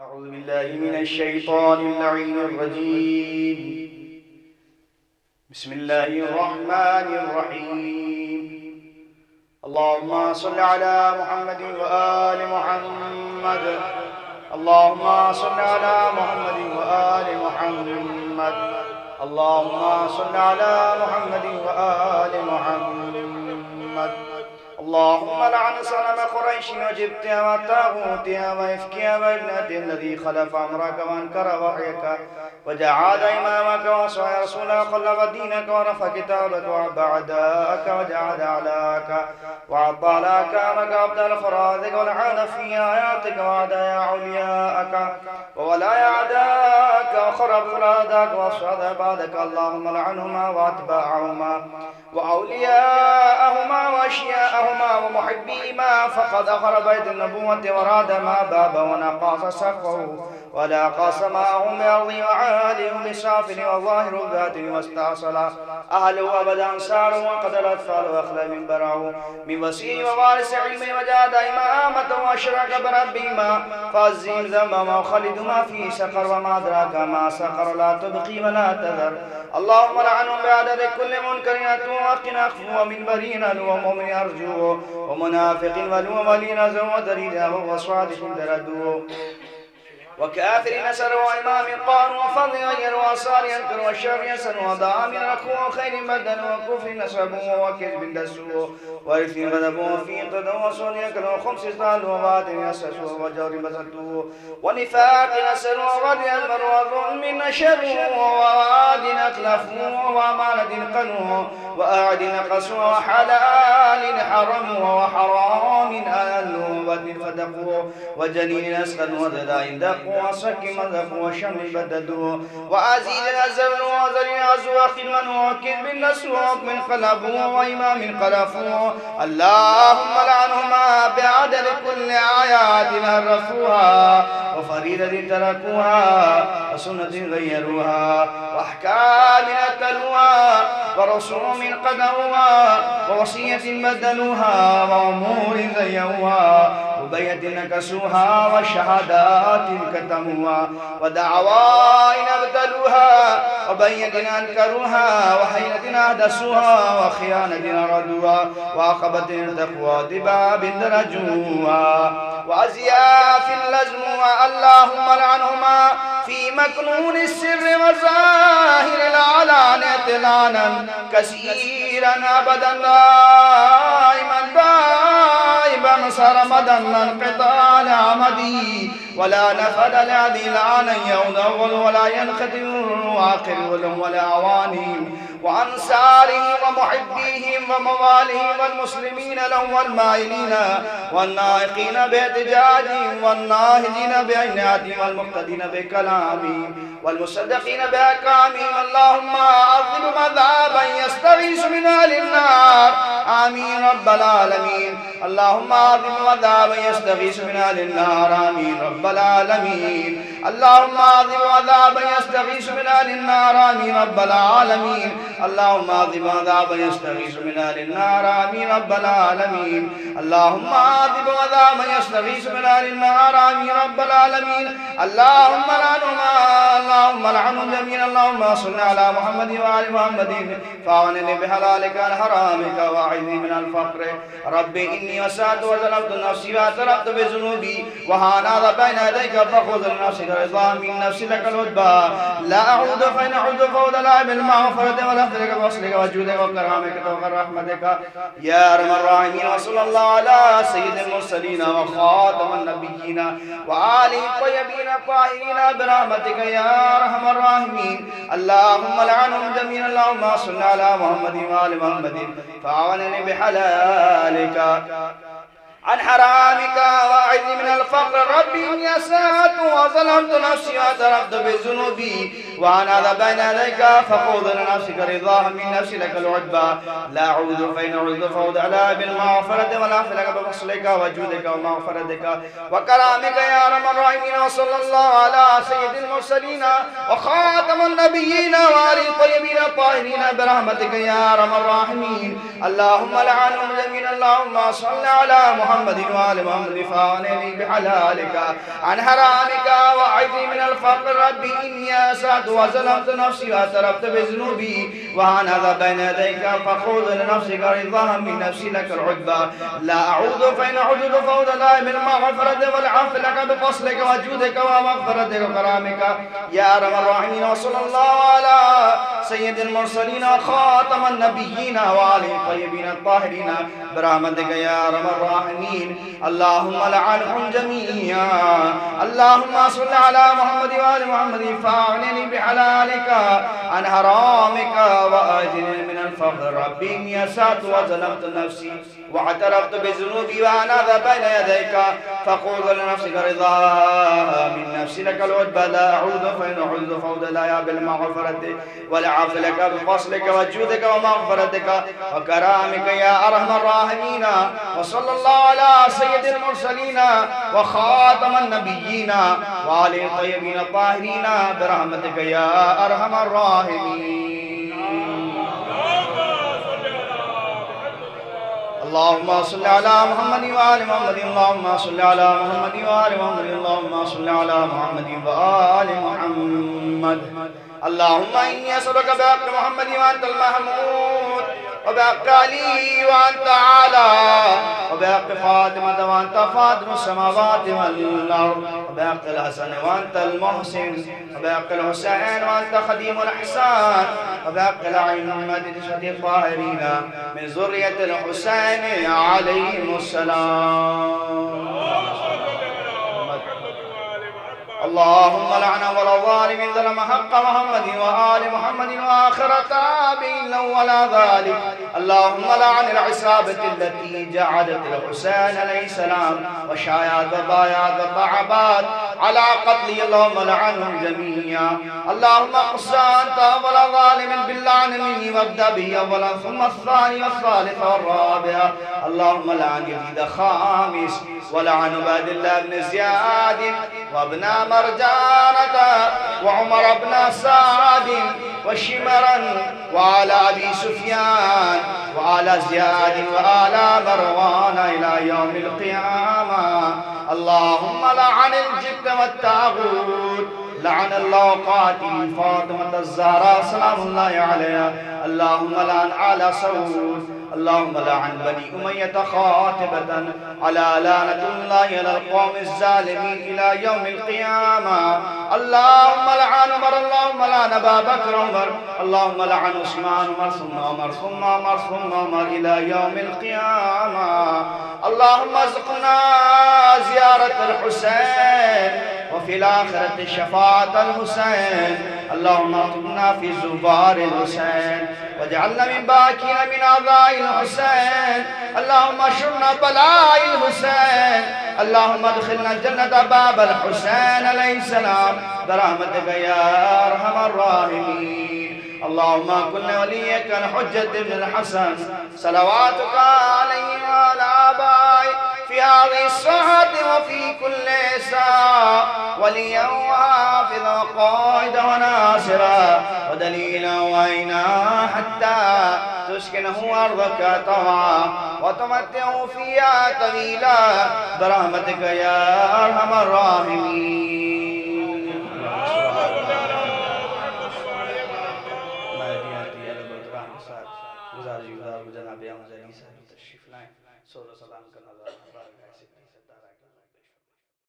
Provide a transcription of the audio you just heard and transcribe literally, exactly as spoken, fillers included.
أعوذ بالله من الشيطان اللعين الرجيم. بسم الله الرحمن الرحيم. اللهم صل على محمد وآل محمد. اللهم صل على محمد وآل محمد. اللهم صل على محمد وآل محمد. اللهم لعن صنم قريش وجبتها وطاغوتها وإفكها وابنتها الذي خلف أمرك وأنكر وحيك وجعل إمامك وصايا رسولك وقلب دينك ورفع كتابك وأعبى أعداءك وجعل أعداءك وأبطال أحكامك وأبطال فرائضك ولعن في آياتك وأعداء أولياءك وولايا أعداءك وخرب أولادك وأصفاد عبادك. اللهم لعنهما وأتباعهما وأولياءهما وأشياءهما ومحبيهما، فقد أخر بيت النبوة وراد ما باب ونقص سقفه ولا قاس معهم بأرضه وعاله بسافل وظاهر باطن واستأصل أهله وأبد أنصاره وقتل أطفاله وأخلى منبره من وسيع ووارث علمه وجعل إمامته وأشرك بربهما فعظم ذنبهما وخلدهما في سقر وما أدراك ما سقر لا تبقي ولا تذر. اللهم لعنهم بعدد كل منكر أتوه وحق أخفوه ومنبر يناله ومؤمن أرجوه ومنافق ولو ولي نزوه ودليل أبوه وصادق درده وكافر نصره وإمام قهره وفضل غيره وصالح أنكره وشر يسره وضامن ركوه وخير بدله وكفر نصبه وكذب دسه وإثم غضبه وفي قدره وصول يكره وخمس صاله وباطن يسسه وجور بسطه ونفاق نسره وغدر أمره وظلم نشره ووعد أخلفه وأمانة قنه وأعد نقصه وحلال حرمه وحرام أهله وبطن فتقه وجنين أسقنه وذراع دقه وصك مذقه وشم بدده وعزيز أزله وذليل عزه وخدمه وكذب نسره وحكم قلبه وإمام قلفه. اللهم لعنهما بعدد كل آيات حرفوها وفريضة تركوها وسنة غيروها وأحكام أبطلوها ورسوم قطعوها ووصية بدلوها وأمور زينوها وبيعة نقضوها وشهادات كتموها ودعوى أبطلوها وبيعة أنكروها وحيلة أحدثوها وخيانة أرادوها وعقبة ارتقوها ودباب درجوها وأسياف لزموها. اللهم لعنهما في مكنون السر وظاهر العلانية لعنا كثيرا أبدا دائما دائما سرمدا لا انقطاع لأمده ولا نفد لعدل لعنا يعود أول ولا ينقطع آخر ولهم ولأعوانهم وأنصارهم ومحبيهم ومواليهم والمسلمين لهم والمائلين والنائقين باحتجاجهم والناهضين بأجنحتهم والمقتدين بكلامهم والمصدقين بأحكامهم. اللهم أعذبهم عذابا يستغيث من أهل النار. آمين رب العالمين. اللهم أعذبهم عذابا يستغيث من أهل النار. آمين رب العالمين. اللهم أعذبهم عذابا يستغيث من أهل النار. آمين رب العالمين. اللهم أعذبهم عذابا يستغيث من أهل النار. آمين رب العالمين. اللهم أعذبهم عذابا يستغيث من أهل النار. آمين رب العالمين. اللهم لعنهما، اللهم لعنهم جميعا. اللهم صل على محمد وآل محمد فأغنني بحلالك عن حرامك وأعذني من الفقر. رب إني وسعت وظلمت نفسي واعترفت بذنوبي وهان هذا بين يديك فخذ لنفسك رضا من نفسي لك العتبى. لا أعود فإن عدت فعود لا بالمغفرة والعفو لك وفضلك وجودك وكرمك وفضلك ورحمتك يا أرحم الراحمين. وصلى الله على سيد المرسلين وخاتم النبيين وآله الطيبين الطاهرين برحمتك يا أرحم الراحمين. اللهم لعنهم جميعا. اللهم صل على محمد وآل محمد فأغنني بحلالك عن حرامك وأعذني من الفقر. رب إني أسأت وظلمت نفسي واعترفت بذنوبي وهان هذا بين يديك فخذ لنفسك رضا من نفسي لك العتبى. لا أعود فإن عدت فعود لا بالمغفرة والعفو لك بفضلك وجودك ومغفرتك وكرمك يا أرحم الراحمين. وصلى الله على سيد المرسلين وخاتم النبيين وآله الطيبين الطاهرين برحمتك يا أرحم الراحمين. اللهم لعنهم جميعا. اللهم صل على محمد وآل محمد فأغنني بحلالك عن حرامك أعذني من الفقر، رب إني أسأت وظلمت نفسي واعترفت بذنوبي وأنا ذا بين يديك، فخذ لنفسك رضاها من نفسي لك العتبى، لا أعود فإن عدت فعود لا بالمغفرة والعفو لك بفضلك وجودك ومغفرتك وكرمك يا أرحم الراحمين. وصلى الله على سيد المرسلين وخاتم النبيين وآله الطيبين الطاهرين برحمتك يا أرحم الراحمين. اللهم لعنهم جميعا. اللهم صل على محمد وآل محمد فأغنني بحلالك عن حرامك وأجرني من الفقر. رب إني أسأت وظلمت نفسي واعترفت بذنوبي وأنا ذا بين يديك، فخذ لنفسك رضاها من نفسي لك العتبى، لا أعود فإن عدت فعود لا بالمغفرة والعفو لك بفضلك وجودك ومغفرتك وكرمك يا أرحم الراحمين. وصلى الله على سيد المرسلين وخاتم النبيين وآله الطيبين الطاهرين برحمتك يا أرحم الراحمين. اللهم صل على محمد وآل محمد، اللهم صل على محمد وآل محمد، اللهم صل على محمد وآل محمد. اللهم إني أسألك بحق محمد وأنت المحمود، وبحق علي وأنت أعلى، وبحق فاطمة وأنت فاطر السماوات والأرض، وبحق الحسن وأنت المحسن، وبحق الحسين وأنت خديم الإحسان، وبحق الأئمة الطاهرين من ذرية الحسين عليهم السلام. اللهم لعن أول ظالم ظلم حق محمد وآل محمد وآخر تابع له ولا ذلك. اللهم لعن العصابة التي جعلت الحسين عليه السلام وشايعت وبايعت وتعبت على قتله. اللهم لعنهم جميعا. اللهم اقص أنت أول ظالم باللعن مني وابدأ به أولا ثم الثاني والثالث والرابع. اللهم لعن يزيد خامس ولعن عبيد الله بن زياد وابن مرجانة وعمر بن سعد وشمرا وآل أبي سفيان وآل زياد وآل مروان إلى يوم القيامة. اللهم لعن الجبت والطاغوت، لعن الله قاتل فاطمة الزهراء سلام الله عليها. اللهم لعن آل سعود. اللهم لعن بني أمية قاطبة على لعنة الله على القوم الظالمين إلى يوم القيامة. اللهم لعن عمر، اللهم لعن أبا بكر عمر، اللهم لعن عثمان عمر ثم عمر ثم عمر ثم عمر إلى يوم القيامة. اللهم ارزقنا زيارة الحسين وفي الآخرة شفاعة الحسين. اللهم اكتبنا في زوار الحسين واجعلنا من باكين من أعضاء الحسين. اللهم اشرنا بلاء الحسين. اللهم ادخلنا الجنة باب الحسين عليه السلام برحمتك يا أرحم الراحمين. اللهم كن وليك الحجة بن الحسن صلواتك عليه وعلى آبائه في هذه الساعة وفي كل ساعة وليا وحافظا وقائدا وناصرا ودليلا وعينا حتى تسكنه أرضك طوعا وتمتعه فيها طويلا برحمتك يا أرحم الراحمين.